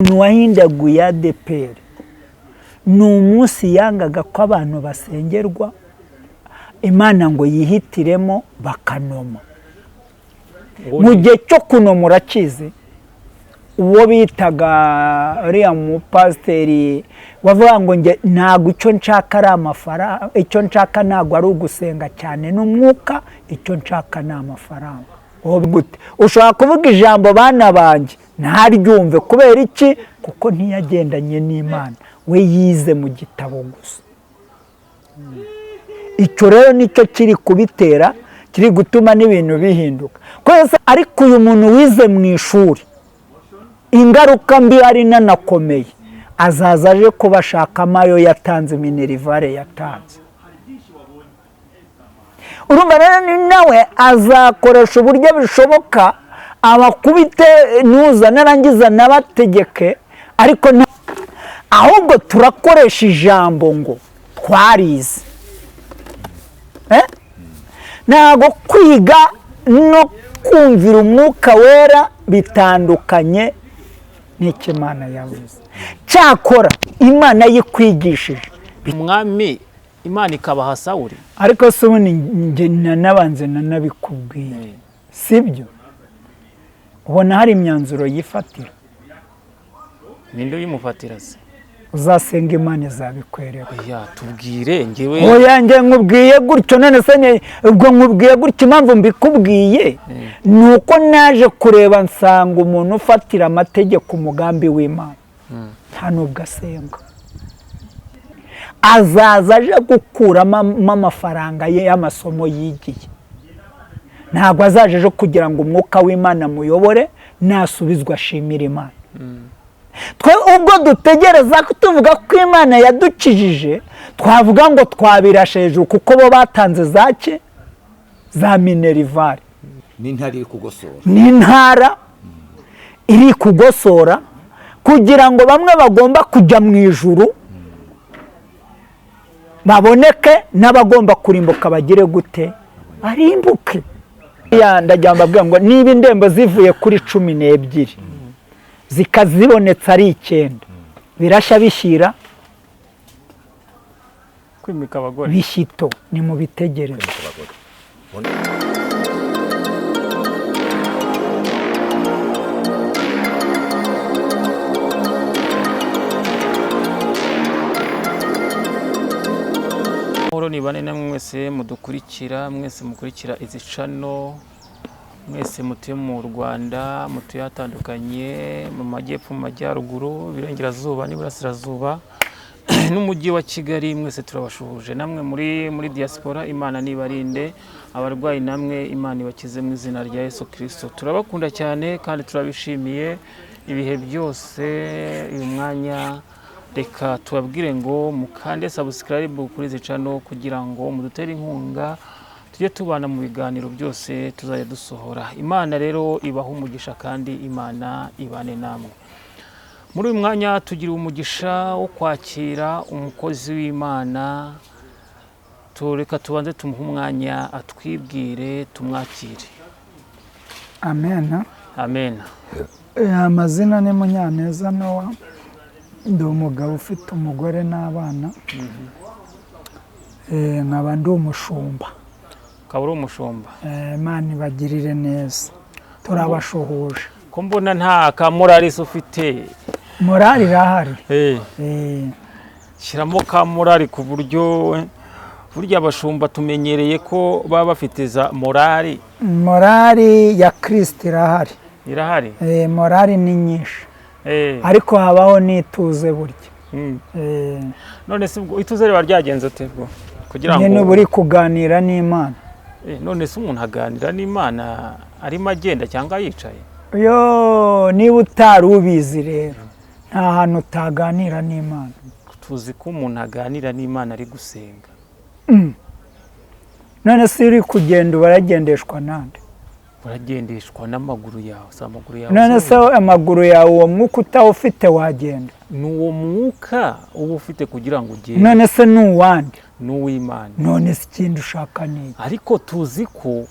Umuntu wahindaguye ADEPR ni umunsi yangaga ko abantu basengerwa Imana ngo yihitiremo bakanoma. Mu gihe cyo kunoma urakizi, uwo bitaga uriya mupasiteri wavuga ngo nge ntabwo icyo nshaka ari amafaranga, icyo nshaka ntabwo ari ugusenga cyane n'umwuka, icyo nshaka ni amafaranga. Gute ushobora kuvuga ijambo bana banjye ntaryumve? Kubera iki? Kuko ntiyagendanye n'Imana, we yize mu gitabo gusa. Icyo rero nicyo kiri kubitera, kiri gutuma n'ibintu bihinduka. Ariko uyu muntu wize mu ishuri, ingaruka mbi ari nanakomeye, azaza aje kubashakamo ayo yatanze, minerval yatanze. Urumva rero nawe azakoresha uburyo bishoboka abakubite nuza narangiza nabategeke, ariko ahubwo turakoresha ijambo ngo twarize. Ntabwo kwiga no kumvira Umwuka Wera bitandukanye n'icyo Imana yavuze. Cyakora Imana yikwigishije. Umwami Imana ikabaha Sawuri. Ariko se ubundi njye nanabanze nanabikubwiye, sibyo? Ubona hari imyanzuro yifatira? Ninde uyimufatira se? Uzasenga Imana izabikwereka. Oya, tubwire ngewe. Oya, njye nkubwiye gutyo. None se ubwo nkubwiye gutyo, impamvu mbikubwiye ni uko naje kureba nsanga umuntu ufatira amategeko umugambi w'Imana nta nubwo asenga, azaza aje gukuramo amafaranga ye y'amasomo yigiye. Ntabwo azaje aje kugira ngo Umwuka w'Imana amuyobore, nasubizwa ashimire Imana. Twe ubwo dutegereza tuvuga ko Imana yadukijije, twavuga ngo twabirashe hejuru, kuko bo batanze zake za minerval. N'intara iri kugosora. N'intara iri kugosora kugira ngo bamwe bagomba kujya mu ijuru baboneke, n'abagomba kurimbuka bagire gute? Barimbuke. Ndagira mbabwira ngo niba indembo zivuye kuri 12 zikazibonetse ari 9, birashya bishyira kwimika abagore. Bishyito ni mu bitegerezo. Amahoro ni bane namwe mwese mudukurikira, mwese mukurikira izi channel, mwese mutuye mu Rwanda, mutuye hatandukanye, mu majyepfo, mu majyaruguru, iburengerazuba n'iburasirazuba n'umujyi wa Kigali, mwese turabashuhuje. Namwe muri diaspora, Imana nibarinde abarwayi, namwe Imana ibakize mu izina rya Yesu Kristo. Turabakunda cyane kandi turabishimiye ibihe byose. Uyu mwanya reka tubabwire ngo mukande subscribe kuri izi channel kugira ngo mudutere inkunga, tujye tubana mu biganiro byose tuzajya dusohora. Imana rero ibaha umugisha kandi Imana ibane namwe. Muri uyu mwanya tugira umugisha wo kwakira umukozi w'Imana. Tureka tubanze tumuhe umwanya atwibwire, tumwakire. Amen. Amen. Amazina ni Munyaneza Nowa, ndi umugabo ufite umugore n'abana, nkaba ndi umushumba. Ukaba uri umushumba. Imana ibagirire neza, turabashuhuje. Ko mbona nta ka morale se ufite? Morale irahari. Shyiramo ka morale, ku buryo burya abashumba tumenyereye ko baba bafite za morale. Morale ya Kirisiti irahari. Irahari. Morale ni nyinshi, ariko habaho n'ituze burya. None se ubwo ituze riba ryagenze ute bwo kugira ngo Nyine uba uri kuganira n'Imana. None se umuntu aganira n'Imana arimo agenda cyangwa yicaye? Yo, niba utari ubizi rero, nta hantu utaganira n'Imana. Tuzi ko umuntu aganira n'Imana ari gusenga. None se uri kugenda baragendeshwa nande? Uragendeshwa n'amaguru yawe, si amaguru yawe? None se amaguru yawe, uwo mwuka utawufite wagenda? Ni uwo mwuka uba ufite kugira ngo ugende. None se ni uwande? Ni uw'Imana. None se ikindi ushaka ni iki? Ariko tuzi ko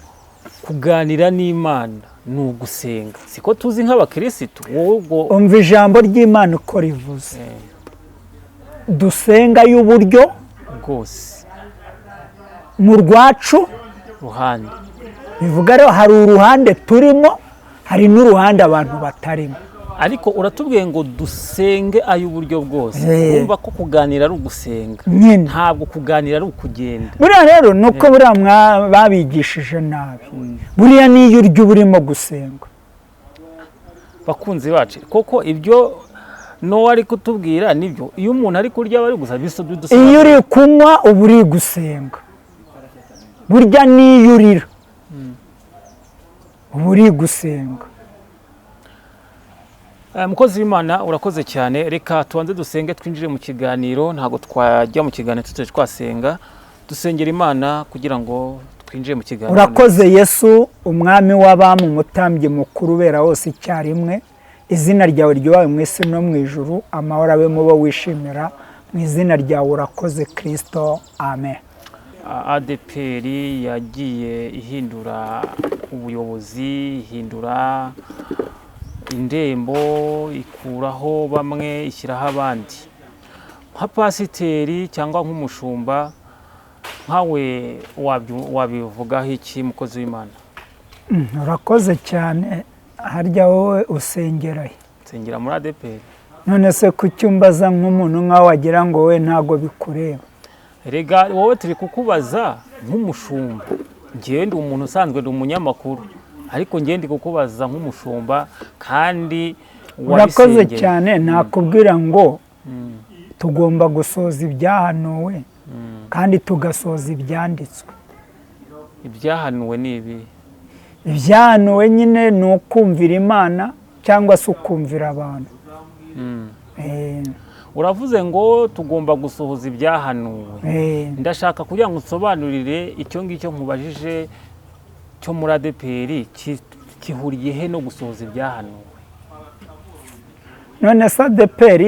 kuganira n'Imana Ni ugusenga, siko tuzi nk'abakirisitu wowe ubwo. Umva ijambo ry'Imana uko rivuze: dusenga y'uburyo bwose mu rwacu ruhande. Bivuga rero hari uruhande turimo, hari n'uruhande abantu batarimo. Ariko uratubwiye ngo dusenge ay'uburyo bwose. Wumva ko kuganira ari ugusenga? Nyine. Ntabwo kuganira ari ukugenda. Buriya rero ni uko buriya babigishije nabi. Buriya n'iyo urya uba urimo gusenga. Bakunzi bacu, koko ibyo Nowa ari kutubwira nibyo? Iyo umuntu ari kurya aba ari gusa? Iyo uri kunywa uba uri gusenga. Burya n'iyo urira uba uri gusenga. Mukozi w'Imana, urakoze cyane. Reka tubanze dusenge twinjire mu kiganiro. Ntabwo twajya mu kiganiro tutari twasenga. Dusengera Imana kugira ngo twinjire mu kiganiro. Urakoze Yesu, umwami w'abami, umutambyi mukuru ubera hose icyarimwe. Izina ryawe ryubahe mu isi no mu ijuru. Amahoro abe mu bo wishimira mu izina ryawe. Urakoze Kirisito, amen. ADPR yagiye ihindura ubuyobozi, ihindura indembo, ikuraho bamwe, ishyiraho abandi. Nka pasiteri cyangwa nk'umushumba nkawe, wabivugaho iki, mukozi w'Imana? Urakoze cyane. Harya wowe usengera he? Nsengera muri ADPR. None se kuki umbaza nk'umuntu nk'aho wagira ngo we ntabwo bikureba? Rega wowe turi kukubaza nk'umushumba. Njyewe ndi umuntu usanzwe, ndi umunyamakuru, ariko njyewe ndi kukubaza nk'umushumba kandi Urakoze wabisengeye. cyane. Nakubwira ngo tugomba gusohoza ibyahanuwe kandi tugasohoza ibyanditswe. Ibyahanuwe ni ibi? Ibyahanuwe nyine ni ukumvira Imana cyangwa se ukumvira abantu. Uravuze ngo tugomba gusohoza ibyahanuwe. Ndashaka kugira ngo unsobanurire icyo ngicyo nkubajije cyo muri ADPR gihuriye he no gusohoza ibyahanuwe? None se ADPR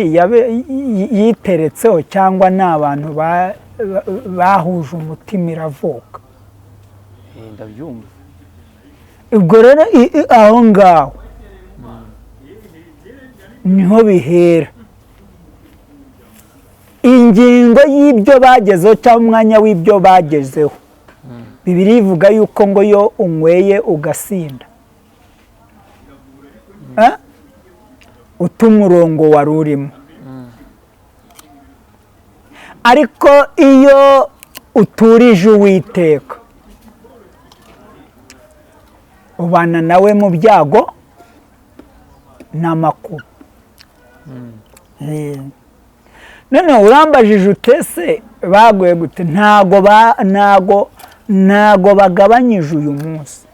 yiteretseho cyangwa ni abantu bahuje umutima iravuka? Ndabyumva. Ubwo rero aho ngaho niho bihera. Ingingo y'ibyo bagezeho cyangwa umwanya w'ibyo bagezeho, Bibiliya ivuga yuko ngo yo unyweye ugasinda, Eh? uta umurongo wari urimo, ariko iyo uturije Uwiteka ubana nawe mu byago n'amakuba. None urambajije utese baguye gute? Ntago bagabanyije uyu munsi,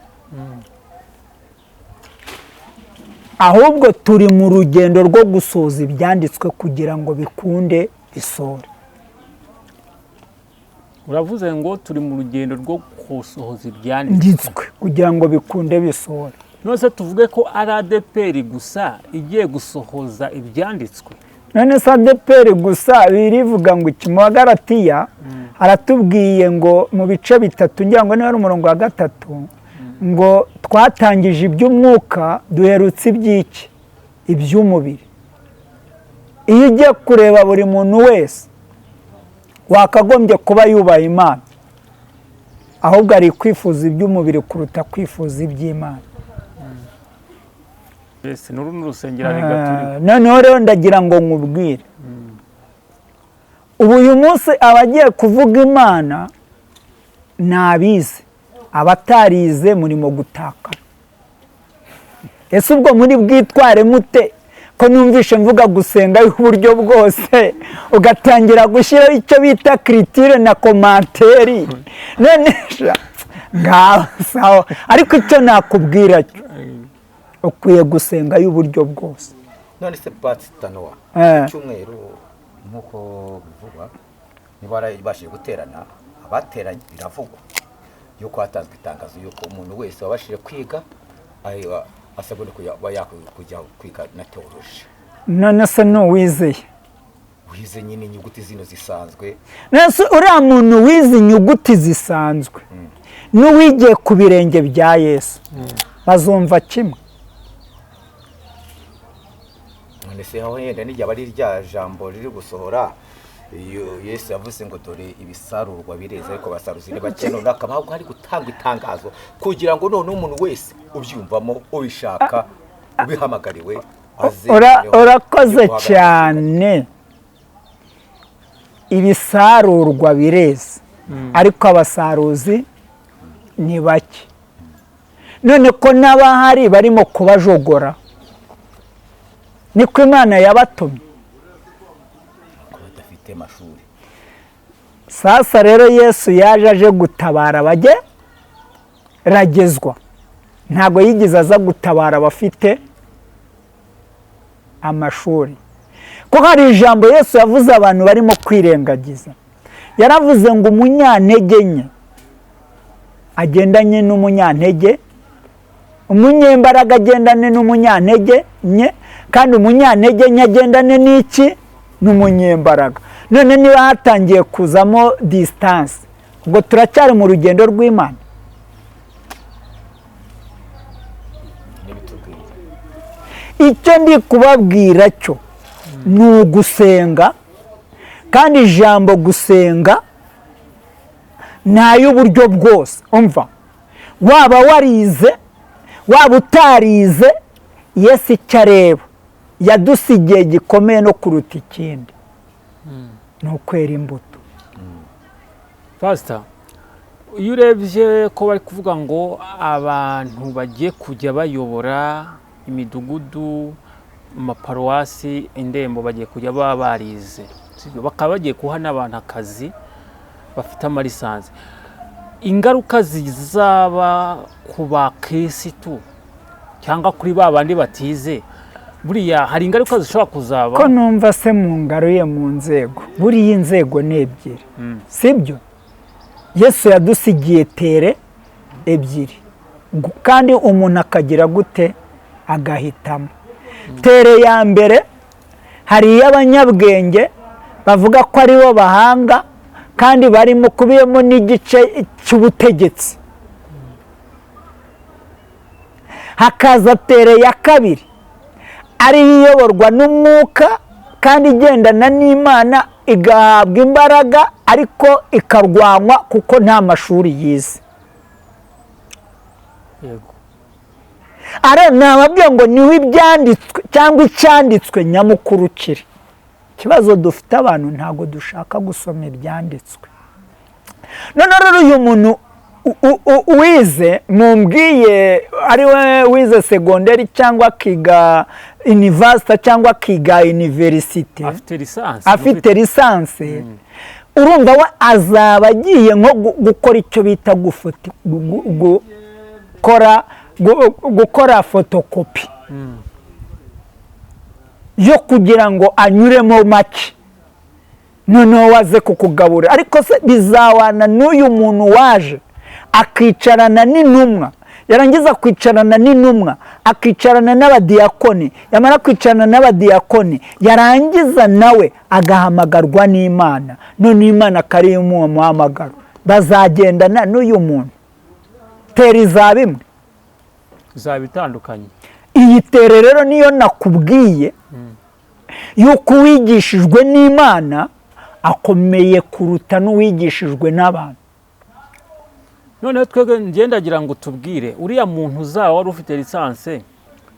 ahubwo turi mu rugendo rwo gusoza ibyanditswe kugira ngo bikunde bisore. Uravuze ngo turi mu rugendo rwo gusohoza ibyanditswe nditswe kugira ngo bikunde bisore. None se tuvuge ko ari ADPR gusa igiye gusohoza ibyanditswe? None se ADPR gusa birivuga ngo iki? Mu Bagalatiya haratubwiye ngo mu bice 3, ngira ngo niba ari umurongo wa 3, ngo twatangije iby'umwuka duherutse iby'iki? Iby'umubiri. Iyo ugiye kureba, buri muntu wese wakagombye kuba yubaha Imana, ahubwo ari kwifuza iby'umubiri kuruta kwifuza iby'Imana. Mbese n'uru ni urusengero Gatolika. Noneho rero ndagira ngo nkubwire, ubu uyu munsi abagiye kuvuga Imana ni abize, abatarize murimo gutakara. Ese ubwo muri bwitware mute ko numvishe mvuga gusenga y'uburyo bwose, ugatangira gushyiraho icyo bita critique na commentaire? None sha, ngaho sawa. Ariko icyo nakubwira cyo, ukwiye gusenga y'uburyo bwose. None se Pasita Nowa, cyumweru nk'uko bivugwa, niba warabashije guterana, abateranye biravugwa yuko hatanzwe itangazo yuko umuntu wese wabashije kwiga asabwa no kujya kwiga na théologie. None se n'uwizeye? Wize nyine inyuguti zino zisanzwe. None se uriya muntu wize inyuguti zisanzwe n'uwigiye ku birenge bya Yesu? Bazumva kimwe. None se aho yenda n'igihe ari rya jambo riri gusohora, iyo Yesu yavuze ngo dore ibisarurwa bireze ariko abasaruzi ni bake, none hakaba hari gutangwa itangazo kugira ngo none umuntu wese ubyumvamo, ubishaka, ubihamagariwe aze. Urakoze cyane. Ibisarurwa bireze ariko abasaruzi ni bake. None ko n'abahari barimo kubajogora, niko Imana yabatumye. Badafite amashuri. Sasa rero Yesu yaje aje gutabara abageragezwa, ntabwo yigeze aza gutabara abafite amashuri. Ko hari ijambo Yesu yavuze abantu barimo kwirengagiza. Yaravuze ngo umunyantege nke agendanye n'umunyantege, umunyembaraga agendane n'umunyantege nke, kandi umunyantege nke agendane n'iki? N'umunyembaraga. None niba hatangiye kuzamo distance, ubwo turacyari mu rugendo rw'Imana. Icyo ndi kubabwira cyo ni ugusenga, kandi ijambo gusenga n'ay'uburyo bwose. Umva, waba warize waba utarize, Yesu icyo areba yadusigiye gikomeye no kuruta ikindi ni ukwera imbuto. Pastor, iyo urebye ko bari kuvuga ngo abantu bagiye kujya bayobora imidugudu, amaparuwasi, indembo, bagiye kujya baba barize, bakaba bagiye guha n'abantu akazi bafite amalisansi, ingaruka zizaba ku bakirisitu cyangwa kuri ba bandi batize, buriya hari ingaruka zishobora kuzaba. Ko numva se mungaruye mu nzego, buriya inzego ni ebyiri, sibyo? Yesu yadusigiye tere ebyiri, kandi umuntu akagira gute? Agahitamo. Tere ya mbere hari iy'abanyabwenge bavuga ko aribo bahanga kandi barimo kubiyemo n'igice cy'ubutegetsi. Hakaza tere ya kabiri ari iyoborwa n'umwuka kandi igendana n'Imana, igahabwa imbaraga ariko ikarwanywa kuko nta mashuri yize. Yego. Ara nababwiye ngo niho ibyanditswe cyangwa icyanditswe nyamukuru kiri. Ikibazo dufite abantu ntago dushaka gusoma ibyanditswe. None rero uyu muntu wize, mumbwiye ari we wize segonderi cyangwa akiga university cyangwa akiga university, afite lisansi, urumva we azaba agiye nko gukora icyo bita gukora fotokopi yo kugira ngo anyuremo make, noneho waze kukugabura. Ariko se bizawana n'uyu muntu waje akicarana n'intumwa, yarangiza kwicarana n'intumwa akicarana n'abadiyakoni, yamara kwicarana n'abadiyakoni yarangiza nawe agahamagarwa n'Imana, none Imana akari umuhamagaro, bazagendana n'uyu muntu. Teri izaba imwe, izaba itandukanye. Iyi tere rero niyo nakubwiye yuko uwigishijwe n'Imana akomeye kuruta n'uwigishijwe n'abantu. Noneho twebwe ngendagira ngo tubwire uriya muntu uzaba wari ufite lisansi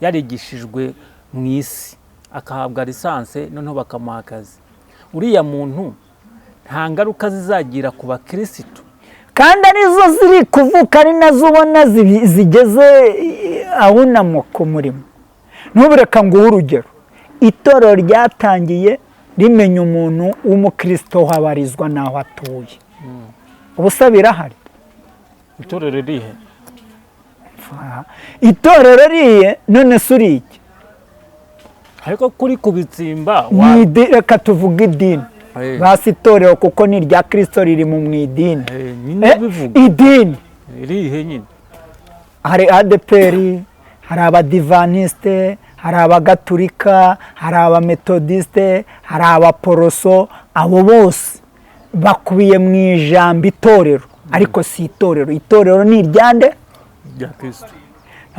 yarigishijwe mu isi akahabwa lisansi noneho bakamuha akazi, uriya muntu nta ngaruka zizagira ku bakirisitu? Kandi arizo ziri kuvuka, ari nazo ubona zigeze ahunamuka umurimo. Ntubureka ngo urugero, itorero ryatangiye rimenya umuntu w'umukristo habarizwa naho atuye. Ubusa birahari. Itorero rihe? Itorero rihe? None se uri iki? Ariko kuri kubitsimba reka tuvuge idini. Basi itorero kuko ni irya Kristo riri mu idini. Idini rihe nyine? Hari ADPR, hari abadivaniste, hari abagatulika, hari abametodiste, hari abaporoso, abo bose bakubiye mu ijambo itorero. Ariko si itorero, itorero ni iryande? Rya Kristo.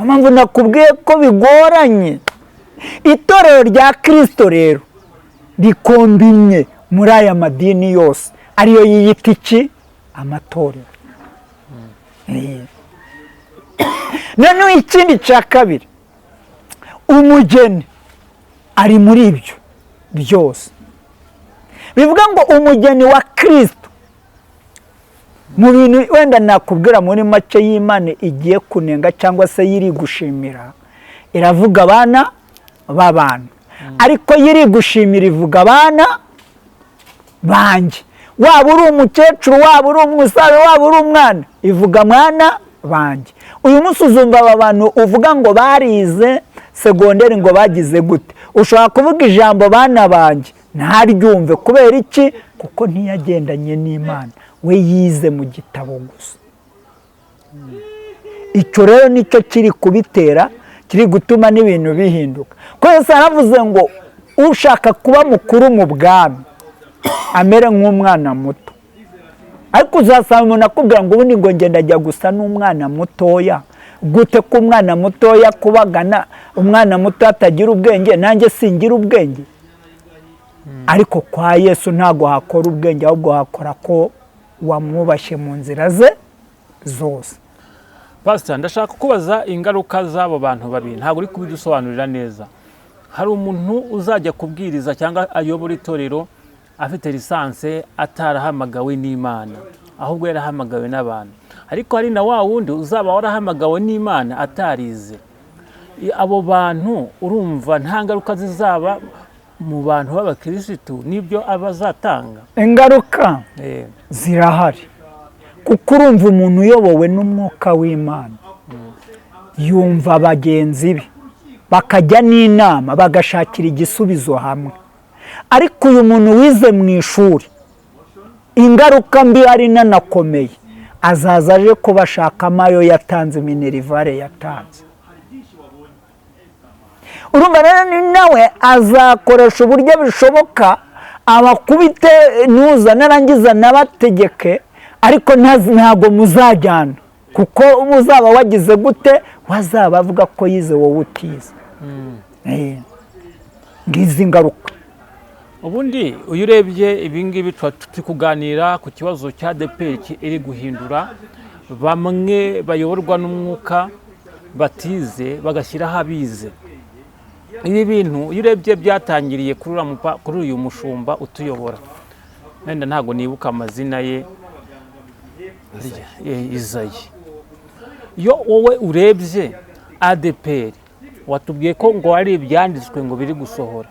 Mpamvu nakubwiye ko bigoranye. Itorero rya Kirisito rero rikombinye muri aya madini yose ariyo yiyita iki? Amatorero. Noneho ikindi cya kabiri, umugeni ari muri ibyo byose. Bivuga ngo umugeni wa Kirisito, mu bintu wenda nakubwira muri make y'Imana igiye kunenga cyangwa se yiri gushimira, iravuga abana b'abantu, ariko yiri gushimira ivuga abana banjye. Waba uri umukecuru, waba uri umusaza, waba uri umwana, ivuga mwana banjye. Uyu munsi uzumva aba bantu uvuga ngo barize segonderi ngo bagize gute, ushobora kuvuga ijambo bana banjye ntaryumve. Kubera iki? Kuko ntiyagendanye n'Imana, we yize mu gitabo gusa. Icyo rero nicyo kiri kubitera, kiri gutuma n'ibintu bihinduka. Kuko Yesu yaravuze ngo ushaka kuba mukuru mu bwami amere nk'umwana muto. Ariko uzasanga umuntu akubwira ngo ubundi ngo ngenda ajya gusa n'umwana mutoya. Gute ko umwana mutoya kubagana, umwana muto atagira ubwenge, nanjye singira ubwenge? Ariko kwa Yesu ntabwo hakora ubwenge, ahubwo hakora ko wamwubashye mu nzira ze zose. Pastor, ndashaka kubaza ingaruka z'abo bantu babiri, ntabwo uri kubidusobanurira neza. Hari umuntu uzajya kubwiriza cyangwa ayobora itorero afite licence, atarahamagawe n'Imana, ahubwo yarahamagawe n'abantu. Ariko hari na wa wundi uzaba warahamagawe n'Imana atarize. Abo bantu urumva nta ngaruka zizaba mu bantu b'abakirisitu n'ibyo abazatanga? Ingaruka zirahari, kuko urumva umuntu uyobowe n'umwuka w'Imana yumva bagenzi be, bakajya n'inama, bagashakira igisubizo hamwe. Ariko uyu muntu wize mu ishuri, ingaruka mbi ari nanakomeye, azaza aje kubashakamo ayo yatanze, minerval yatanze. Urumva rero ni nawe azakoresha uburyo bishoboka abakubite nuza, narangiza nabategeke, ariko ntabwo muzajyana, kuko uzaba wagize gute, wazaba avuga ko yize wowe utize. Ngizi ngaruka. Ubundi iyo urebye ibi ngibi, tuba turi kuganira ku kibazo cya ADEPR iri guhindura bamwe bayoborwa n'umwuka batize, bagashyiraho abize. Ibi bintu iyo urebye byatangiriye kuri uyu mushumba utuyobora, wenda ntabwo nibuka amazina ye, Izayi. Iyo wowe urebye ADEPR, watubwiye ko ngo hari ibyanditswe ngo biri gusohora.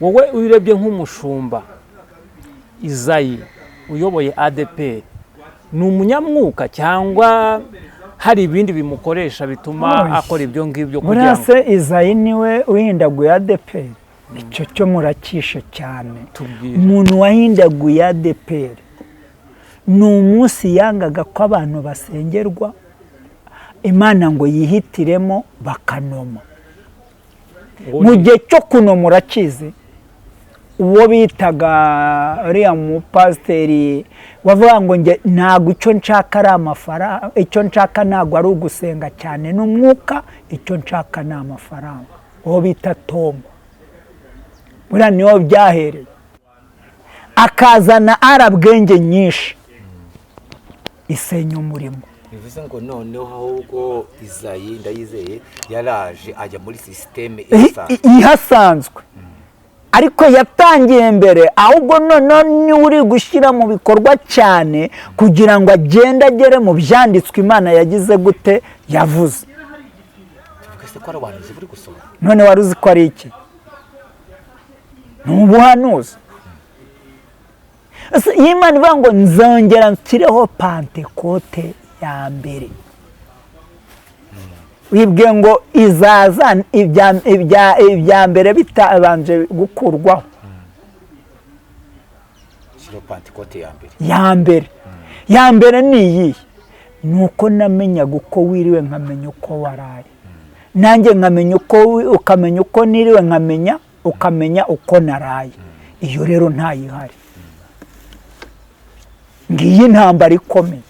Wowe iyo urebye nk'umushumba Izayi uyoboye ADEPR, ni umunyamwuka cyangwa hari ibindi bimukoresha bituma Oy. akora ibyo ngibyo Buriya kugira ngo se Izayi niwe uhindaguye ADEPR? Icyo cyo murakishe cyane. Tubwire. Umuntu wahindaguye ADEPR ni umunsi yangaga ko abantu basengerwa, Imana ngo yihitiremo, bakanoma. Mu gihe cyo kunoma, urakizi, uwo bitaga uriya mupasiteri wavuga ngo nge ntabwo icyo nshaka ari amafaranga, icyo nshaka ntabwo ari ugusenga cyane n'umwuka, icyo nshaka ni amafaranga, uwo bita Tomu, buriya niho byahereye, akazana arabwenge nyinshi isenya umurimo. Bivuze ngo noneho ahubwo Izayi Ndayizeye yaraje ajya muri système isanzwe. Ihasanzwe, ariko yatangiye mbere, ahubwo noneho niwe uri gushyira mu bikorwa cyane kugira ngo agende agere mu byanditswe Imana yagize gute, yavuze. Tuvuge se ko ari ubuhanuzi buri gusohora? None wari uzi ko ari iki? Ni ubuhanuzi. Ese iyo Imana ivuga ngo nzongera nshyireho Pantekote ya mbere, wibwiye ngo izaza ibya mbere bitabanje gukurwaho? Shyiraho Pantekote ya mbere. Ya mbere, ya mbere ni iyihe? Ni uko namenyaga uko wiriwe, nkamenya uko waraye, nanjye nkamenya uko ukamenya uko niriwe, nkamenya ukamenya uko naraye. Iyo rero ntayihari. Ngiyi intambara ikomeye.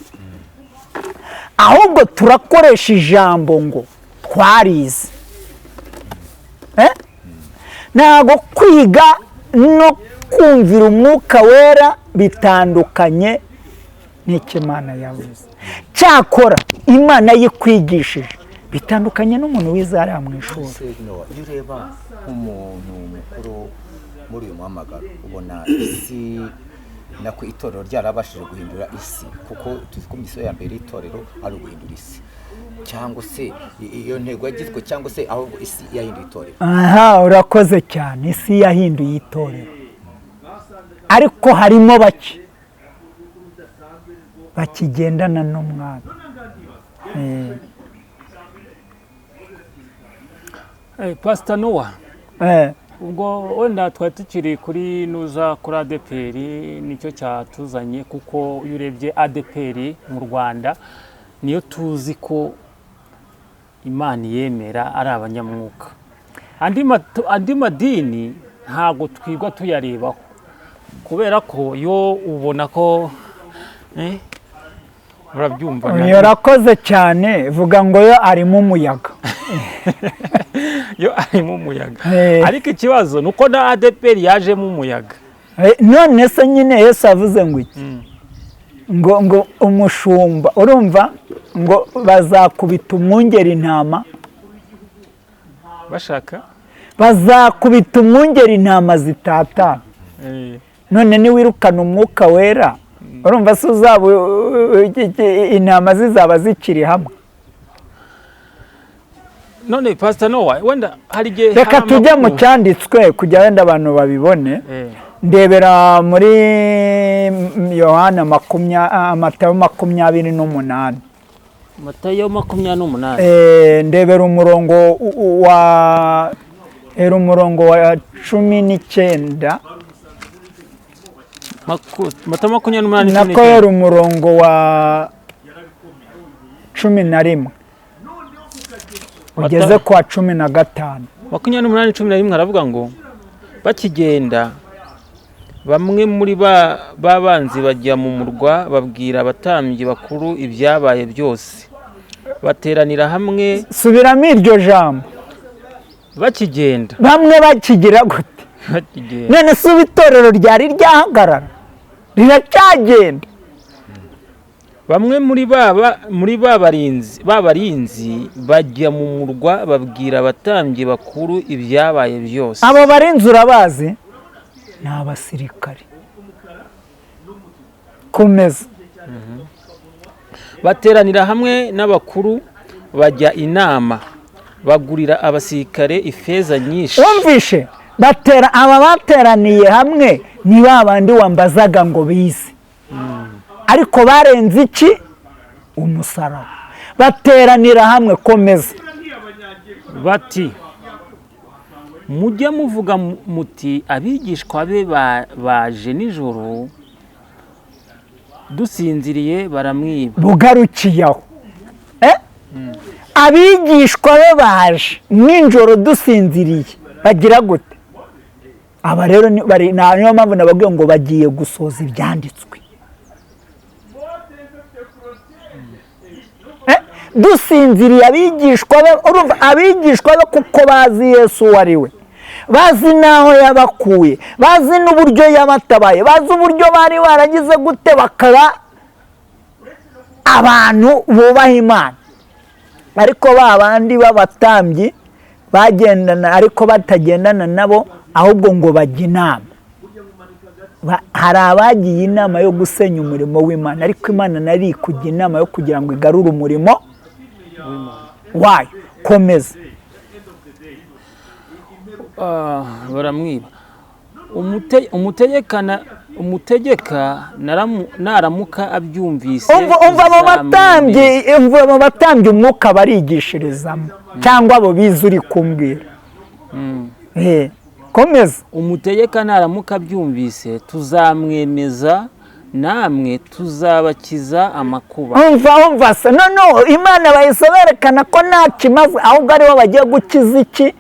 Ahubwo turakoresha ijambo ngo Twarize. Ntabwo kwiga no kumvira Umwuka Wera bitandukanye n'icyo Imana yavuze. Cyakora Imana yikwigishije bitandukanye n'umuntu wize hariya mu ishuri. Se Nowa, iyo ureba nk'umuntu mukuru muri uyu muhamagaro, ubona isi, nako itorero, ryarabashije guhindura isi? Kuko tuzi ko misiyo ya mbere y'itorero ari uguhindura isi, cyangwa se iyo ntego yagizwe, cyangwa se ahubwo isi yahinduye itorero? Aha, urakoze cyane. Isi yahinduye itorero, ariko harimo bake bakigendana n'Umwami. Pastor Noah, ubwo wenda twari tukiri kuri nuza kuri ADEPR, nicyo cyatuzanye, kuko iyo urebye ADEPR mu Rwanda niyo tuzi ko Imana yemera ari abanyamwuka. Andi madini ntabwo twigwa tuyarebaho, kubera ko yo ubona ko urabyumva. Urakoze cyane. Vuga ngo yo arimo umuyaga. Yo arimo umuyaga. Ariko ikibazo ni uko na ADEPR yajemo umuyaga. None se nyine Yesu avuze ngo iki? Ngo umushumba, urumva, ngo bazakubita umwungeri intama bashaka bazakubita umwungeri intama zitatana. None niwirukana Umwuka Wera, urumva se uzaba intama zizaba zikiri hamwe? None Pastor Noah, wenda hari igihe Reka hari tujye mu amakuru- cyanditswe kugira wenda abantu babibone. Ndebera muri Yohana Matayo 28. Matayo 28. Ndebera umurongo wa, era umurongo wa 19. Matayo 28, Nako 19. yari umurongo wa 11 ugeze kwa 15. 28, 11, aravuga ngo: "Bakigenda, bamwe muri ba babanzi bajya mu murwa, babwira abatambyi bakuru ibyabaye byose, bateranira hamwe." Subiramo iryo jambo. Bakigenda. Bamwe bakigira gute? Bakigenda. None se ubu itorero ryari ryahagarara? Riracyagenda. Bamwe muri ba barinzi bajya mu murwa, babwira abatambyi bakuru ibyabaye byose. Abo barinzi urabazi, ni abasirikare. Komeza. Bateranira hamwe n'abakuru, bajya inama, bagurira abasirikare ifeza nyinshi. Wumvishe? Batera aba bateraniye hamwe ni ba bandi wambazaga ngo bize, ariko barenze iki? Umusaraba. Bateranira hamwe. Komeza. Bati: "Mujye muvuga muti abigishwa be baje nijoro dusinziriye, baramwiba." Bugarukiye aho. Abigishwa be baje nijoro dusinziriye, bagira gute? Aba rero niyo mpamvu nababwiye ngo bagiye gusohoza ibyanditswe. Dusinziriye abigishwa be, urumva abigishwa be, kuko bazi Yesu uwo ari we, bazi n'aho yabakuye, bazi n'uburyo yabatabaye, bazi uburyo bari baragize gute bakaba abantu bubaha Imana. Ariko ba bandi b'abatambyi bagendana, ariko batagendana nabo, ahubwo ngo bajya inama. Hari abagiye inama yo gusenya umurimo w'Imana, ariko Imana nari kujya inama yo kugira ngo igarure umurimo wayo. Komeza. Baramwiba. Umutegeka naramuka abyumvise, Umva abo batambyi. tuzamwemeza." Umva abo batambyi, umwuka barigishirizamo, cyangwa abo bize uri kumbwira. Komeza. Umutegeka naramuka abyumvise, tuzamwemeza, namwe tuzabakiza amakuba. Umva se, noneho Imana bahise berekana ko nta kimaze, ahubwo aribo bagiye gukiza iki?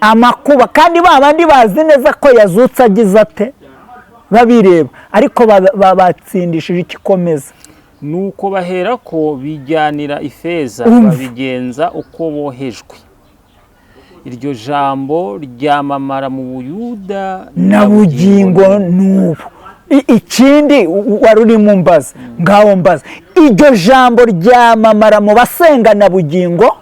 Amakuba. Kandi ba bandi bazi neza ko yazutse, agize ate, babireba, ariko batsindishije ikikomeza. Nuko baherako bijyanira ifeza, Umva. babigenza uko bohejwe. Iryo jambo ryamamara mu Buyuda na bugingo n'ubu. Ikindi wari urimo mbaza, ngaho mbaza, iryo jambo ryamamara mu basenga na bugingo,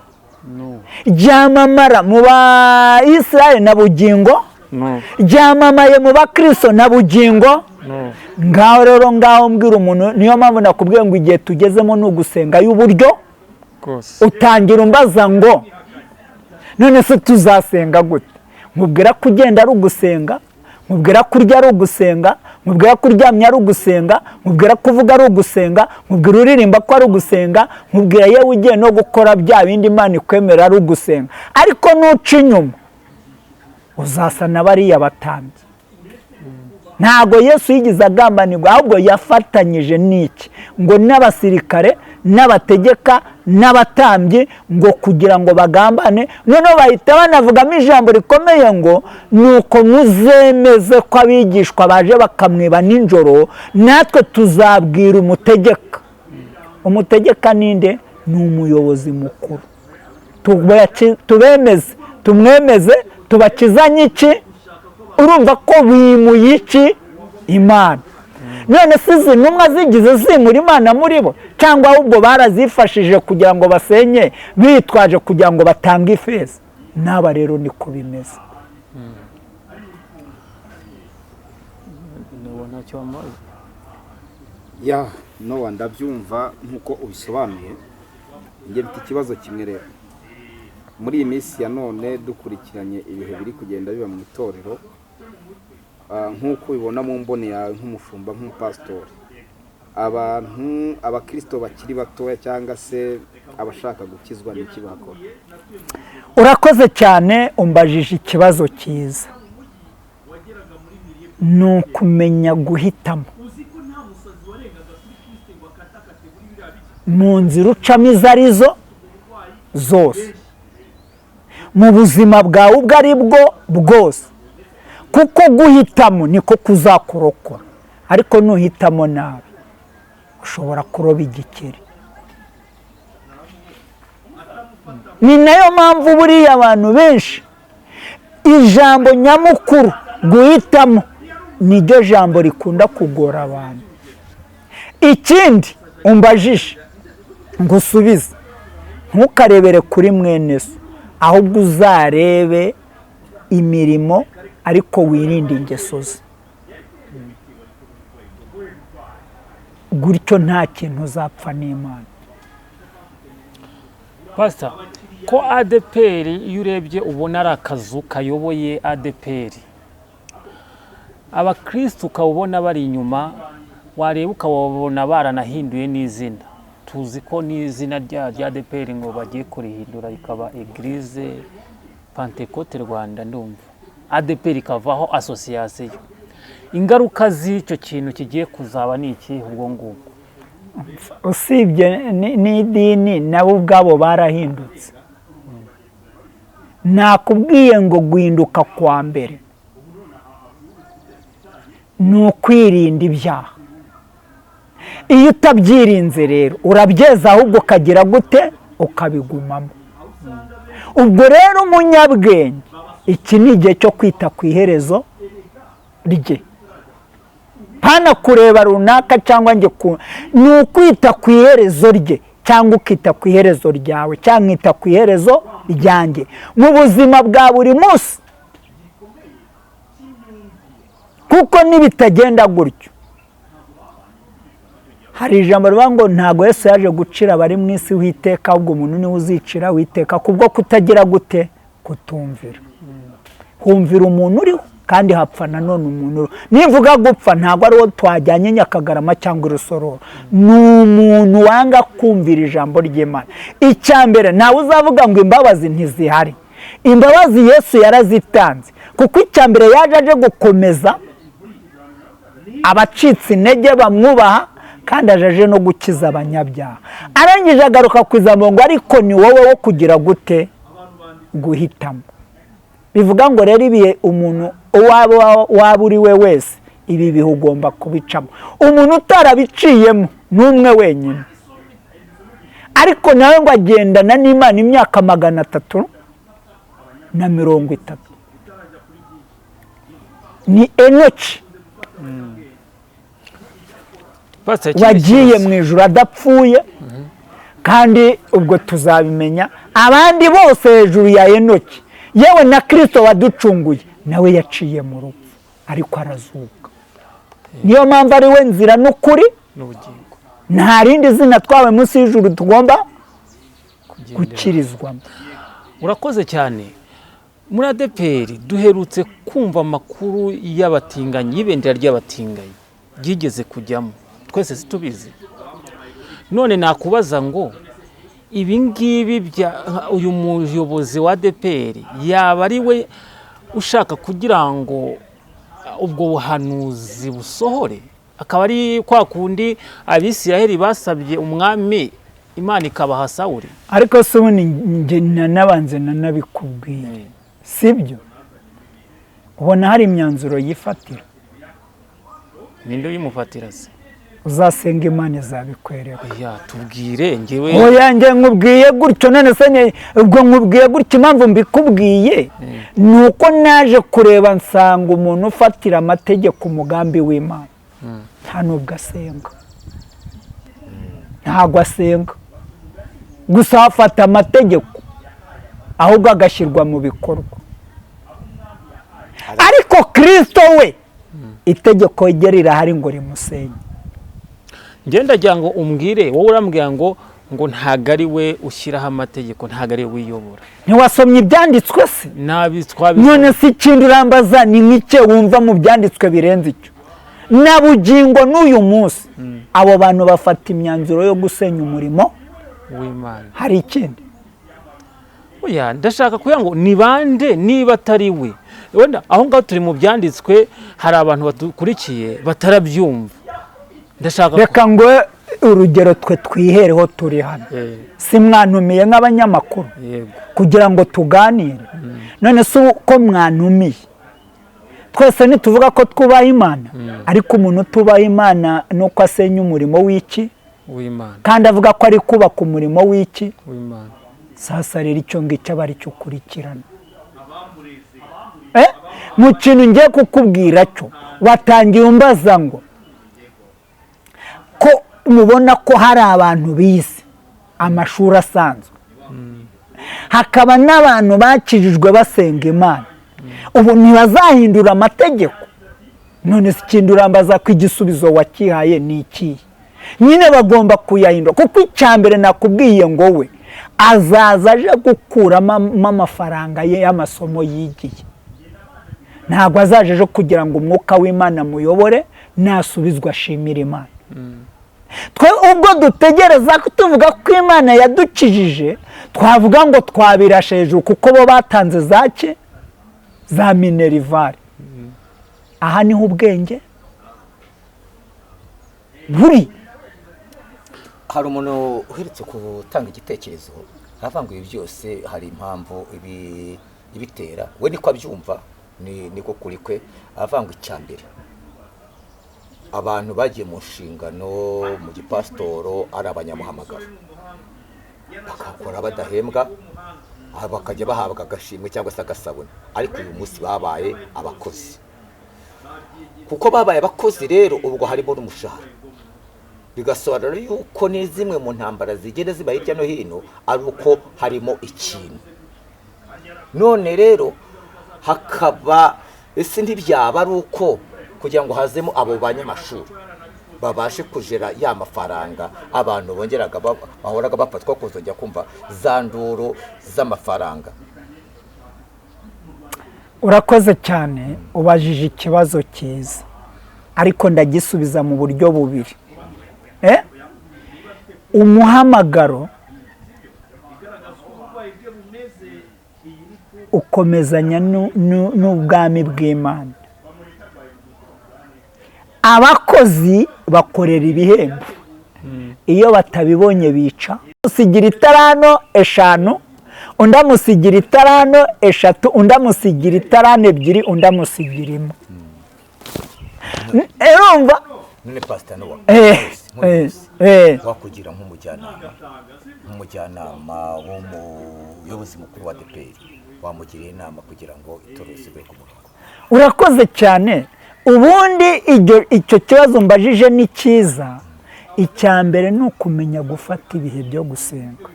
n'ubu, ryamamara mu ba Israel na bugingo, n'ubu, ryamamaye mu bakristo na bugingo. N'ubu. Ngaho rero, ngaho mbwira umuntu. Niyo mpamvu nakubwiye ngo igihe tugezemo ni ugusenga y'uburyo rwose. Utangira umbaza ngo none se tuzasenga gute? Nkubwira ko ugenda ari ugusenga, nkubwira ko urya ari ugusenga, nkubwira ko uryamye ari ugusenga, nkubwira ko uvuga ari ugusenga, nkubwira uririmba ko ari ugusenga, nkubwira yewe ugiye no gukora bya bindi Imana ikwemera ari ugusenga. Ariko nuca inyuma uzasa na bariya batambyi. Ntabwo Yesu yigeze agambanirwa, ahubwo yafatanyije n'iki? Ngo n'abasirikare n'abategeka n'abatambyi, ngo kugira ngo bagambane. Noneho bahita banavugamo ijambo rikomeye ngo nuko muzemeze ko abigishwa baje bakamwiba nijoro, natwe tuzabwira umutegeka. Umutegeka ninde? Ni umuyobozi mukuru. Tubemeze, tumwemeze, tubakizanye iki? Urumva ko bimuye iki? Imana. None se izi ntumwa zigize zimura Imana muri bo, cyangwa ahubwo barazifashije kugira ngo basenye, bitwaje kugira ngo batange ifeza? N'aba rero niko bimeze. Nowa ntacyo wamubaza. Ya Nowa, ndabyumva nk'uko ubisobanuye. Njye mfite ikibazo kimwe rero. Muri iyi minsi ya none dukurikiranye ibihe biri kugenda biba mu itorero, nk'uko ubibona mu mboni yawe nk'umushumba, nk'umupasitori, abantu abakirisito bakiri batoya cyangwa se abashaka gukizwa n'iki bakora? Urakoze cyane, umbajije ikibazo cyiza. Ni ukumenya guhitamo mu nzira ucamo izo arizo zose mu buzima bwawe ubwo ari bwo bwose, kuko guhitamo niko kuzakurokora. Ariko nuhitamo nabi ushobora kuroba igikeri. Ni nayo mpamvu buriya abantu benshi ijambo nyamukuru guhitamo niryo jambo rikunda kugora abantu. Ikindi umbajije ngusubize, ntukarebere kuri mwene so, ahubwo uzarebe imirimo, ariko wirinde ingeso ze. Gutyo nta kintu uzapfa n'Imana. Pastor, ko ADPR iyo urebye ubona ari akazu kayoboye ADPR, abakristu ukabona bari inyuma, wareba ukababona baranahinduye n'izina. Tuzi ko n'izina rya ADPR ngo bagiye kurihindura rikaba Eglise Pentecote Rwanda, ndumva ADPR ikavaho association. Ingaruka z'icyo kintu kigiye kuzaba ni iki ubwo ngubwo? Usibye n'idini, nabo ubwabo barahindutse. Nakubwiye ngo guhinduka kwa mbere ni ukwirinda ibyaha. Iyo utabyirinze rero urabyeza, ahubwo ukagira gute? Ukabigumamo. Ubwo rero umunyabwenge, iki ni igihe cyo kwita ku iherezo rye, hano kureba runaka cyangwa njye ni ukwita ku iherezo rye, cyangwa ukita ku iherezo ryawe, cyangwa nkita ku iherezo ryanjye mu buzima bwa buri munsi. Kuko nibitagenda gutyo, hari ijambo rivuga ngo ntabwo Yesu yaje gucira abari mu isi witeka, ahubwo umuntu niwe uzicira witeka kubwo kutagira gute? Kutumvira. Humvira umuntu uriho, kandi hapfa nanone umuntu uriho. Nivuga gupfa ntabwo ari uwo twajyanye Nyakagarama cyangwa Urusororo, ni umuntu wanga kumvira ijambo ry'Imana. Icya mbere, ntawe uzavuga ngo imbabazi ntizihari. Imbabazi Yesu yarazitanze, kuko icya mbere yaje aje gukomeza abacitse intege bamwubaha, kandi aje no gukiza abanyabyaha. Arangije agaruka ku ijambo ngo ariko ni wowe wo kugira gute? Guhitamo. Bivuga ngo rero ibihe umuntu waba uri we wese, ibi bihe ugomba kubicamo. Umuntu utarabiciyemo N'umwe wenyine, ariko nawe ngo agendana n'Imana imyaka 330. Ni Enoki Pastor, ikindi wagiye kibazo. mu ijuru adapfuye, kandi ubwo tuzabimenya. Abandi bose hejuru ya Enoki, yewe na Kirisito waducunguye, nawe yaciye mu rupfu ariko arazuka. Niyo mpamvu ari we nzira n'ukuri n'ubugingo. Nta rindi zina twawe munsi y'ijuru tugomba kugendera. gukirizwamo. Urakoze cyane. Muri ADEPR duherutse kumva amakuru y'abatinganyi, y'ibendera ry'abatinganyi ryigeze kujyamo, twese situbizi. None nakubaza ngo ibi ngibi bya uyu muyobozi wa ADEPR yaba ari we ushaka kugira ngo ubwo buhanuzi busohore, akaba ari kwa kundi Abisiraheli basabye umwami, Imana ikabaha Sawuli? Ariko se ubundi njye nanabanze nanabikubwiye, sibyo? Ubona hari imyanzuro yifatira? Ninde uyimufatira se? Uzasenga, Imana izabikwereka. Oya, tubwire njyewe. Oya, njye nkubwiye gutyo. None se ubwo nkubwiye gutyo, impamvu mbikubwiye ni uko naje kureba nsanga umuntu ufatira amategeko umugambi w'Imana nta nubwo asenga, ntabwo asenga gusa afata amategeko, ahubwo agashyirwa mu bikorwa. Ariko Kirisito we itegeko rye rirahari ngo rimusenye. Njye ndagira ngo umbwire wowe, urambwira ngo ntabwo ari we ushyiraho amategeko, ntabwo ari we wiyobora. Ntiwasomye ibyanditswe se? Nabi twabisomye. None se ikindi urambaza ni nk'icyo wumva mu byanditswe birenze icyo? Na bugingo n'uyu munsi abo bantu bafata imyanzuro yo gusenya umurimo w'Imana. Hari ikindi? Oya, ndashaka kugira ngo ni bande niba atari we. Wenda aho ngaho turi mu byanditswe, hari abantu badukurikiye batarabyumva, ndashaka Reka ngo urugero twe twihereho turi hano. Si mwantumiye nk'abanyamakuru Yego. kugira ngo tuganire? None se uko mwantumiye, twese ntituvuga ko twubaha Imana? Ariko umuntu utubaha Imana ni uko asenya umurimo w'iki? W'Imana. Kandi avuga ko ari kubaka umurimo w'iki? W'Imana. Sasa rero icyo ngicyo aba ari cyo ukurikirana. Mu kintu ngiye kukubwira cyo watangiye umbaza ngo ko mubona ko hari abantu bize amashuri asanzwe, hakaba n'abantu bakijijwe basenga Imana, ubu ntibazahindura amategeko? None se ikindi urambaza ko igisubizo wakihaye ni ikihe? Nyine bagomba kuyahindura, kuko icya mbere nakubwiye ngo we azaza aje gukuramo amafaranga ye y'amasomo yigiye, ntabwo azaje aje kugira ngo umwuka w'Imana amuyobore, nasubizwa ashimire Imana. Twe ubwo dutegereza ko tuvuga ko Imana yadukijije, twavuga ngo twabirashe hejuru, kuko bo batanze zake za minerval. Aha niho ubwenge buri. Hari umuntu uherutse gutanga igitekerezo, aravuga ngo ibi byose hari impamvu ibitera, we niko abyumva, niko kuri kwe. Aravuga ngo icya mbere, abantu bagiye mu nshingano mu gipasitoro ari abanyamuhamagaro, bagakora badahembwa, bakajya bahabwa agashimwe cyangwa se agasabune, ariko uyu munsi babaye abakozi. Kuko babaye abakozi rero, ubwo harimo n'umushahara, bigasobanura yuko ni zimwe mu ntambara zigenda ziba hirya no hino ari uko harimo ikintu. None rero hakaba ese ntibyaba ari uko kugira ngo hazemo abo banyamashuri babashe kujera ya mafaranga abantu bongeraga bahoraga bafatwa, kuzongera kumva za nduru z'amafaranga? Urakoze cyane, ubajije ikibazo cyiza, ariko ndagisubiza mu buryo bubiri. Umuhamagaro ukomezanya n'ubwami bw'Imana. Abakozi bakorera ibihembo, iyo batabibonye bica. Amusigira itarano 5, undi amusigira itarano 3, undi amusigira itarano 2, undi amusigira 1. Urumva? None Pastor Noah, Nk'uyu Eh. wakugira nk'umujyanama w'umuyobozi mukuru wa ADEPR, wamugiriye inama kugira ngo itorero risubire ku murongo? Urakoze cyane. Ubundi icyo kibazo mbajije ni cyiza. Icya mbere ni ukumenya gufata ibihe byo gusenga.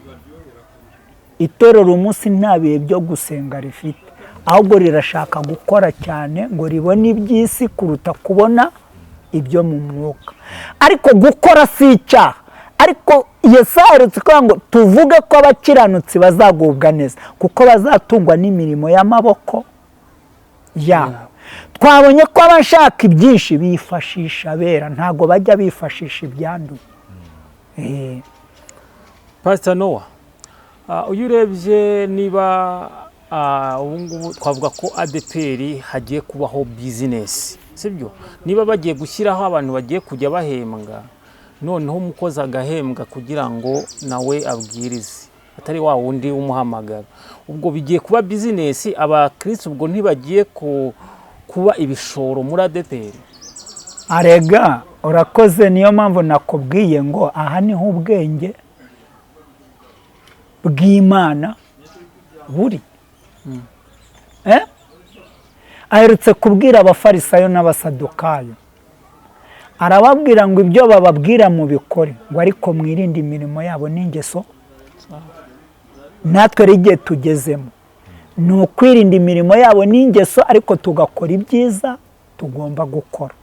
Itorero umunsi nta bihe byo gusenga rifite, ahubwo rirashaka gukora cyane ngo ribone iby'isi kuruta kubona ibyo mu mwuka. Ariko gukora si icyaha. Ariko Yesu aherutse kuvuga ngo tuvuge ko abakiranutsi bazagubwa neza kuko bazatungwa n'imirimo y'amaboko yabo. Twabonye ko abashaka ibyinshi bifashisha abera, ntabwo bajya bifashisha ibyanduye. Pastor Noah, iyo urebye niba ubu ngubu twavuga ko ADEPR hagiye kubaho business, sibyo? Niba bagiye gushyiraho abantu bagiye kujya bahembwa, noneho umukozi agahembwa kugira ngo nawe abwirize, atari wa wundi umuhamagara, ubwo bigiye kuba business. Abakirisitu ubwo ntibagiye kuba ibishoro muri ADEPR? Arega urakoze. Niyo mpamvu nakubwiye ngo aha niho ubwenge bw'Imana buri. Aherutse kubwira Abafarisayo n'Abasadukayo, arababwira ngo ibyo bababwira mubikore, ngo ariko mwirinde imirimo yabo n'ingeso. Natwe rero igihe tugezemo ni ukwirinda imirimo yabo n'ingeso, ariko tugakora ibyiza tugomba gukora.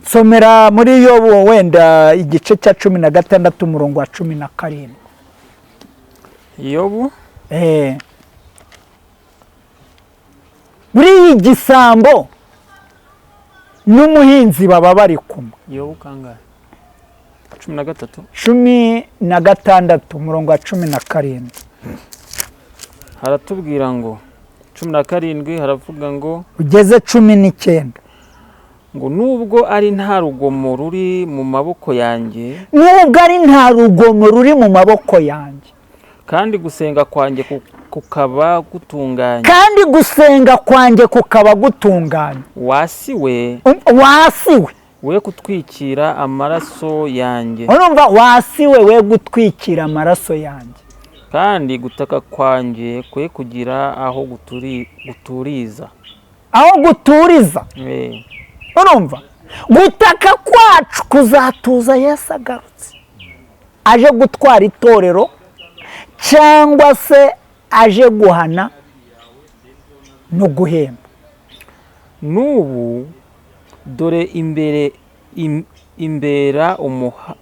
Somera muri Yobu wenda igice cya 16 umurongo wa 17. Yobu. Muri iyi gisambo n'umuhinzi baba bari kumwe. Yobu kangahe? 13? 16 umurongo wa 17. Haratubwira ngo 17 haravuga ngo ugeze 19. Ngo nubwo ari nta rugomo ruri mu maboko yanjye, nubwo ari nta rugomo ruri mu maboko yanjye, kandi gusenga kwanjye kukaba gutunganye, kandi gusenga kwanjye kukaba gutunganye, wasiwe, wasiwe we kutwikira amaraso yanjye, urumva, wasiwe we gutwikira amaraso yanjye, kandi gutaka kwanjye kwe kugira aho guturiza, aho guturiza. Urumva, gutaka kwacu kuzatuza Yesu agarutse aje gutwara itorero, cyangwa se aje guhana no guhemba. N'ubu dore imbere imbera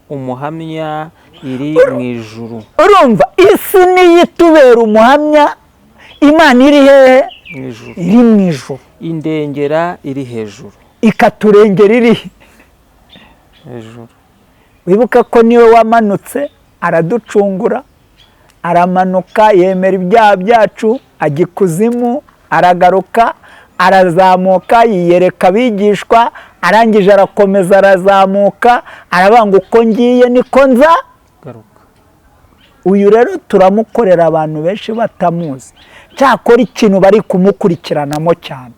umuhamya iri mu ijuru. Urumva, isi niyo itubera umuhamya. Imana iri hehe? Mu ijuru. Iri mu ijuru. Indengera iri hejuru, ikaturengera iri hejuru. Wibuka ko niwe wamanutse araducungura, aramanuka yemera ibyaha byacu, ajya ikuzimu, aragaruka, arazamuka, yiyereka abigishwa, arangije arakomeza arazamuka, arabanga uko ngiye niko nza garuka. Uyu rero turamukorera abantu benshi batamuzi. Cyakora ikintu bari kumukurikiranamo cyane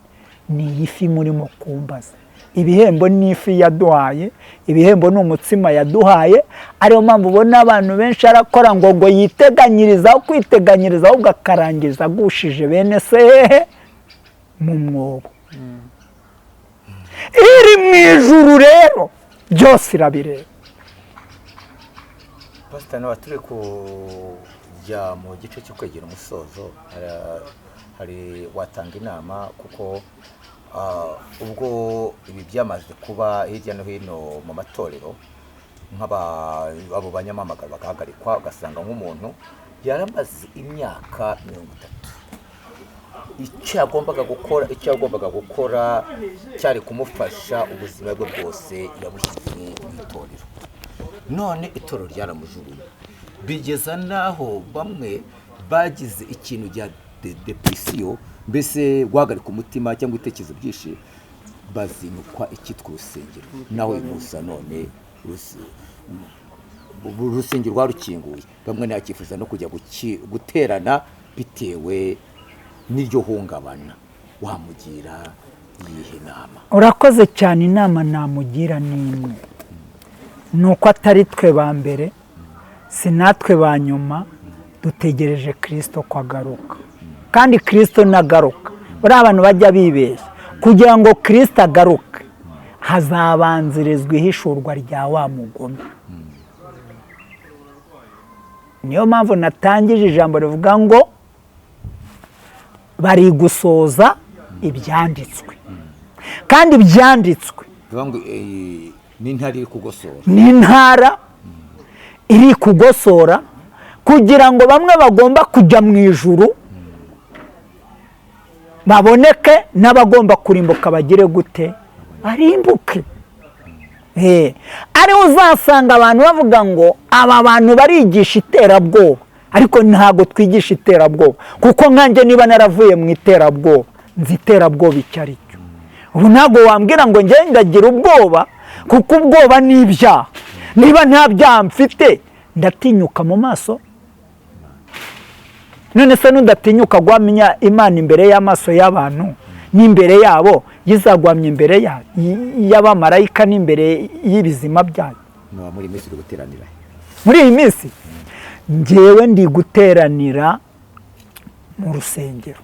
ni iyi fi murimo kumbaza. Ibihembo ni ifi yaduhaye, ibihembo ni umutsima yaduhaye. Ariyo mpamvu ubona abantu benshi arakora ngo yiteganyiriza, aho kwiteganyiriza ahubwo akarangiza agushije bene se hehe? Mu mwobo. Iri mu ijuru rero byose irabireba. Pastor Noah, turi kujya mu gice cyo kwegera umusozo, hari watanga inama kuko ubwo ibi byamaze kuba hirya no hino mu matorero, abo banyamamagara bagahagarikwa, ugasanga nk'umuntu yaramaze imyaka 30, icyo yagombaga gukora cyari kumufasha ubuzima bwe bwose yabushyize mu itorero, none itorero ryaramujugunye, bigeza n'aho bamwe bagize ikintu cya depresiyo, mbese guhagarika umutima cyangwa ibitekerezo byinshi, bazinukwa icyitwa urusengero. Nawe musa none urusengero rwarukinguye, bamwe ntibakifuza no kujya guterana bitewe n'iryo hungabana. Wamugira Iyihe nama? Urakoze cyane. Inama namugira ni imwe, ni uko atari twe ba mbere, si natwe ba nyuma, dutegereje Kirisito ko agaruka. Kandi Kirisito nagaruka, buriya abantu bajya bibeshya, kugira ngo Kirisito agaruke hazabanzirizwa ihishurwa rya wa mugome. Niyo mpamvu natangije ijambo rivuga ngo bari gusoza ibyanditswe, kandi ibyanditswe Bivuga ngo n'intara iri kugosora. Ni intara iri kugosora kugira ngo bamwe bagomba kujya mu ijuru baboneke, n'abagomba kurimbuka bagire gute? Barimbuke. Ariho uzasanga abantu bavuga ngo aba bantu barigisha iterabwoba, ariko ntabwo twigisha iterabwoba, kuko nkanjye niba naravuye mu iterabwoba, nzi iterabwoba icyo ari cyo. Ubu ntabwo wambwira ngo njye ndagira ubwoba, kuko ubwoba ni ibyaha. Niba nta byaha mfite, ndatinyuka mu maso? None se nudatinyuka guhamya Imana imbere y'amaso y'abantu n'imbere yabo, yizagwamya imbere y'abamarayika n'imbere y'ibizima byayo? Nowa, muri iyi minsi uri guteranira? Muri iyi minsi ngewe ndi guteranira mu rusengero.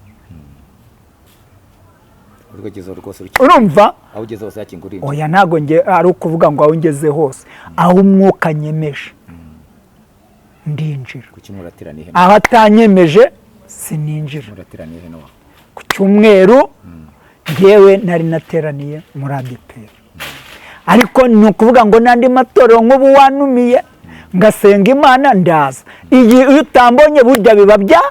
Urwo ugezeho rwose Urumva? Aho ugeze hose yakingura inzu? Oya, ntabwo nge ari ukuvuga ngo aho ngeze hose, aho umwuka nyemeje ndinjira. Kuki murateraniye he? Aho atanyemeje sininjira. Murateraniye he, Nowa? Ku cyumweru ngewe nari nateraniye muri ADEPR, ariko ni ukuvuga ngo n'andi matorero, nk'ubu wanumiye ngasenga Imana ndaza. Iyi iyo utambonye burya biba bya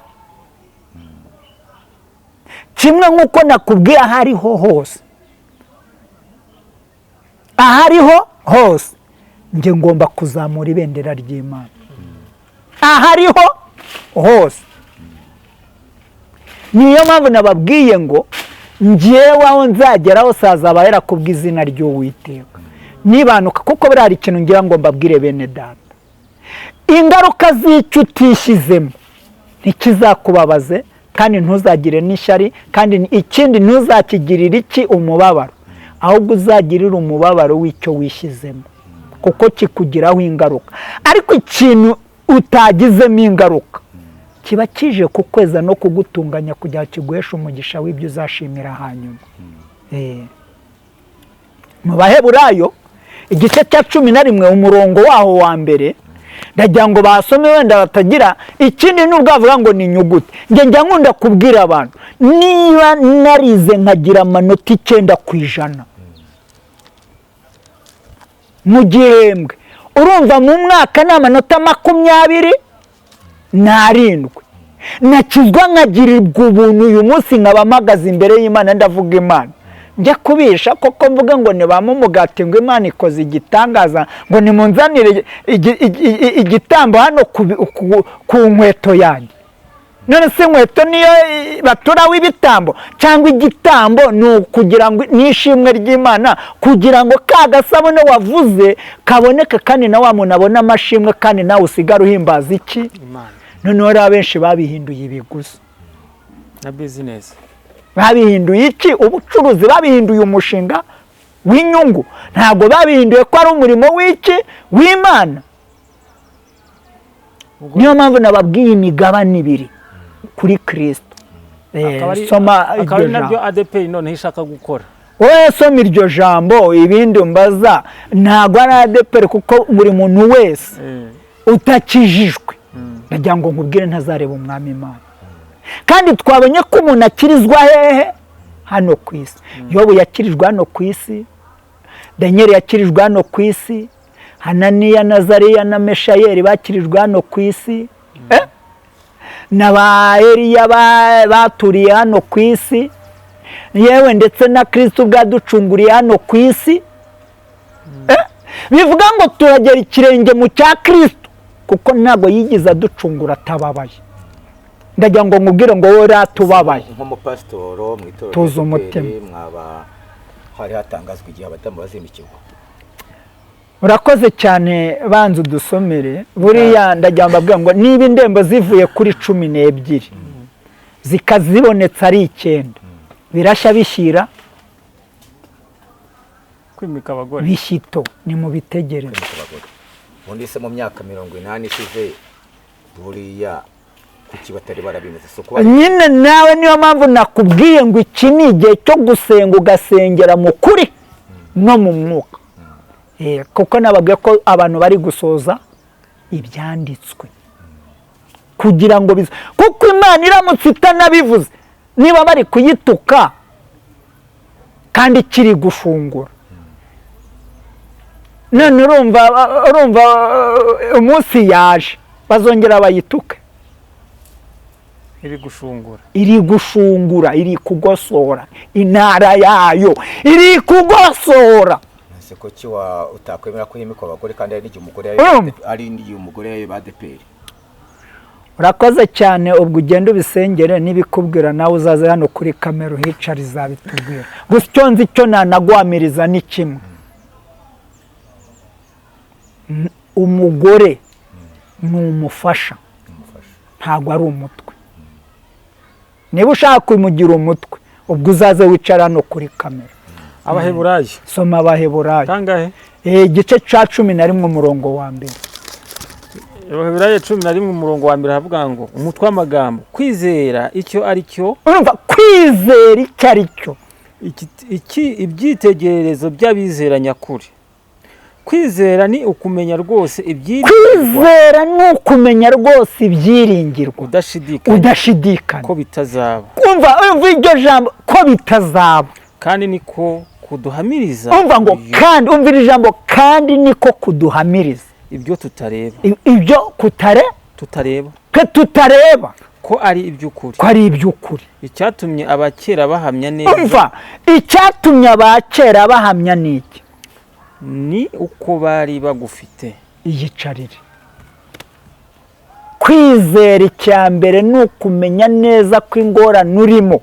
kimwe nk'uko nakubwiye, aho ariho hose, aho ariho hose njye ngomba kuzamura ibendera ry'Imana aho ariho hose. Niyo mpamvu nababwiye ngo ngewe aho nzagera hose hazaba kubw'izina ry'Uwiteka nibanuka, kuko buriya hari ikintu ngira ngo mbabwire bene data: ingaruka z'icyo utishyizemo ntikizakubabaze, kandi ntuzagire n'ishyari, kandi ikindi ntuzakigirire iki? Umubabaro. Ahubwo uzagirire umubabaro w'icyo wishyizemo, kuko kikugiraho ingaruka. Ariko ikintu utagizemo ingaruka kiba kije kukweza no kugutunganya kugira ngo kiguheshe umugisha w'ibyo uzashimira hanyuma. Mu Baheburayo igice cya 11, umurongo waho wa mbere, ndagira ngo basome wenda batagira ikindi nubwo bavuga ngo ni inyuguti. Njye njya nkunda kubwira abantu, niba narize nkagira amanota 9% mu gihembwe, urumva mu mwaka ni amanota 27, nakizwa nkagirirwa ubuntu, uyu munsi nkaba mpagaze imbere y'Imana ndavuga Imana, njya kubisha koko mvuga ngo nibampe umugati, ngo Imana ikoze igitangaza, ngo nimunzanire igitambo hano ku nkweto yanjye? None se inkweto niyo baturaho ibitambo? Cyangwa igitambo ni ukugira ngo n'ishimwe ry'Imana, kugira ngo ka gasabune wavuze kaboneke, kandi na wa muntu abone amashimwe, kandi nawe usigare uhimbaza iki? Imana. Noneho rero abenshi babihinduye ibiguzi na bizinesi. Babihinduye iki? Ubucuruzi. Babihinduye umushinga w'inyungu, ntabwo babihinduye ko ari umurimo w'iki? W'Imana. Niyo mpamvu nababwiye imigabane ibiri kuri Kirisito. Soma Akaba ari iryo nabyo jambo. ADEPR noneho ishaka gukora. Wowe soma iryo jambo, ibindi umbaza. Ntabwo ari ADEPR, kuko buri muntu wese utakijijwe, ndagira ngo nkubwire, ntazareba umwami Imana. Kandi twabonye ko umuntu akirizwa hehe? Hano ku isi. Yobu yakirijwe hano ku isi, Daniel yakirijwe hano ku isi, Hananiya na Zariya na Meshayeli bakirijwe hano ku isi, na ba Eliya baturiye hano ku isi, yewe ndetse na Kristo ubwaducunguriye hano ku isi. Bivuga ngo turagera ikirenge mu cya Kristo, kuko ntabwo yigeze aducungura atababaye. Ndagira ngo nkubwire ngo wowe ratubabaye. Nk'umupasitoro mu itorero Tuzi rya umutima. ADEPR, mwaba hari hatangazwa igihe abadamu bazimikirwa? Urakoze cyane. Banza udusomere. Buriya ndagira ngo mbabwire ngo niba indembo zivuye kuri 12 zikazibonetse ari icyenda, birashya bishyira. Kwimika abagore. Bishyito ni mu bitegerezo. Kwimika abagore. Ubundi se mu myaka 80 ishize buriya kuki batari barabimeze? Si ukuba Nyine nawe niyo mpamvu nakubwiye ngo iki ni igihe cyo gusenga, ugasengera mu kuri no mu mwuka. Kuko nababwiye ko abantu bari gusoza ibyanditswe kugira ngo bize, kuko Imana iramutse itanabivuze, niba bari kuyituka kandi ikiri gufungura none, urumva umunsi yaje bazongera bayituke. Iri gushungura. Iri gushungura, iri kugosora intara yayo, iri kugosora. Ese kuki wa utakwemera ko himikwa abagore kandi ari n'igihe umugore Urumva? ari n'igihe umugore yayoba ADEPR? Urakoze cyane. Ubwo ugenda ubisengere, n'ibikubwira nawe uzaze hano kuri kamera uhicara izabitubwira. Gusa icyo nzi cyo nanaguhamiriza ni kimwe. Umugore ni umufasha. Umufasha. Ntabwo ari umutwe. Niba ushaka kumugira umutwe, ubwo uzaze wicara hano kuri kamera. Abaheburayo. Soma Abaheburayo. Kangahe? Igice cya 11, umurongo wa mbere. Abaheburayo 11, umurongo wa mbere, havuga ngo umutwe w'amagambo: kwizera icyo ari cyo. Urumva, kwizera icyo ari cyo. Iki ibyitegererezo by'abizera nyakuri. Kwizera ni ukumenya rwose ibyiringirwa. Kwizera ni ukumenya rwose ibyiringirwa. Udashidikanya. Udashidikanya. Ko bitazaba. Umva, umva iryo jambo, ko bitazaba. Kandi niko kuduhamiriza. Umva ngo kandi, umva iri jambo, kandi niko kuduhamiriza. Ibyo tutareba. Ibyo kutare Tutareba. Twe tutareba. Ko ari iby'ukuri. Ko ari iby'ukuri. Icyatumye abakera bahamya neza. Umva, icyatumye abakera bahamya ni iki? Ni uko bari bagufite. Iyicarire. Kwizera icya mbere ni ukumenya neza ko ingorane urimo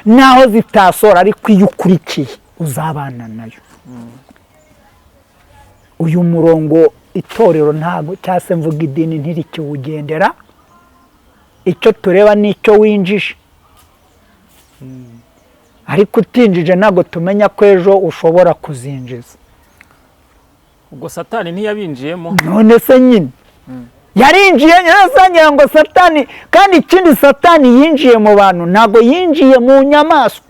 naho zitasora, ariko iyo ukurikiye uzabana nayo. Uyu murongo itorero ntabwo, cyangwa se mvuga idini, ntirikiwugendera. Icyo tureba ni icyo winjije, ariko utinjije ntabwo tumenya ko ejo ushobora kuzinjiza. Ubwo Satani ntiyabinjiyemo? None se nyine yarinjiye ngira ngo Satani. Kandi ikindi, Satani yinjiye mu bantu, ntabwo yinjiye mu nyamaswa,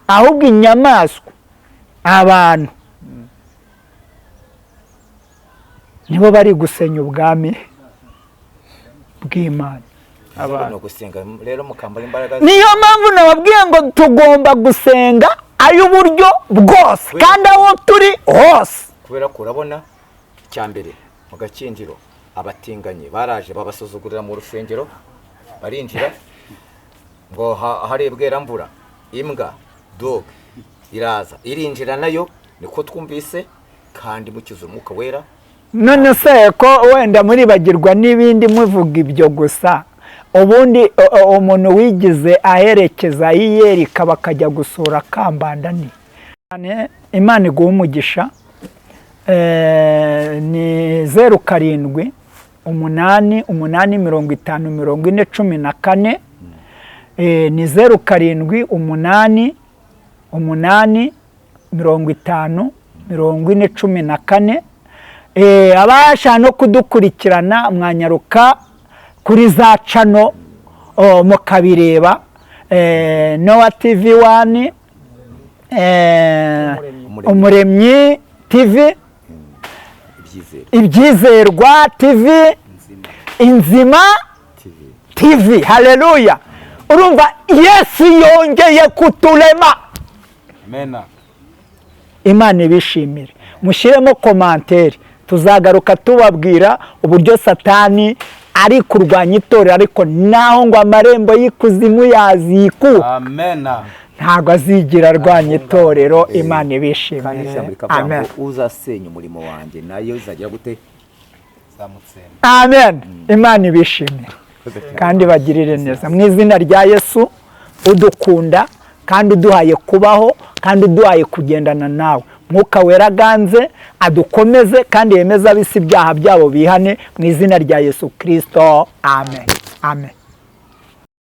ahubwo inyamaswa, abantu nibo bari gusenya ubwami bw'Imana. Abantu. Ni ugusenga rero mukambara imbaraga. Niyo mpamvu nababwiye ngo tugomba gusenga ay'uburyo bwose kandi aho turi hose. Kubera ko urabona, icya mbere mu Gakinjiro abatinganyi baraje babasuzugurira mu rusengero barinjira, ngo hari bweramvura, imbwa dog iraza irinjira nayo, niko twumvise, kandi mukiza Umwuka Wera. None se ko wenda muribagirwa n'ibindi, muvuga ibyo gusa? Ubundi umuntu wigize aherekeza yiyerika bakajya gusura Kambanda, ni Imana iguha umugisha. Ni 0788504014. Ni 0788504014. Abasha no kudukurikirana mwanyaruka kuri za channel mukabireba, Nowa TV 1, Umuremyi TV, Ibyizerwa. Ibyizerwa TV, Inzima TV. TV. Haleluya! Urumva, Yesu yongeye kuturema. Amena. Imana ibishimire. Mushyiremo commentaire, tuzagaruka tubabwira uburyo Satani ari kurwanya itorero, ariko naho ngo amarembo y'ikuzimu yazikuka, Amena. ntabwo azigira arwanya itorero. Imana Kandi ibishimire. ijambo rikavuga Amen. ngo uzasenya umurimo wanjye nayo izagira gute? Zamutsemba. Amen. Imana ibishimire kandi bagirire neza mu izina rya Yesu udukunda kandi uduhaye kubaho kandi uduhaye kugendana nawe. Mwuka Wera aganze, adukomeze kandi yemeze ab'isi ibyaha byabo, bihane, mu izina rya Yesu Kirisito. Amen, amen.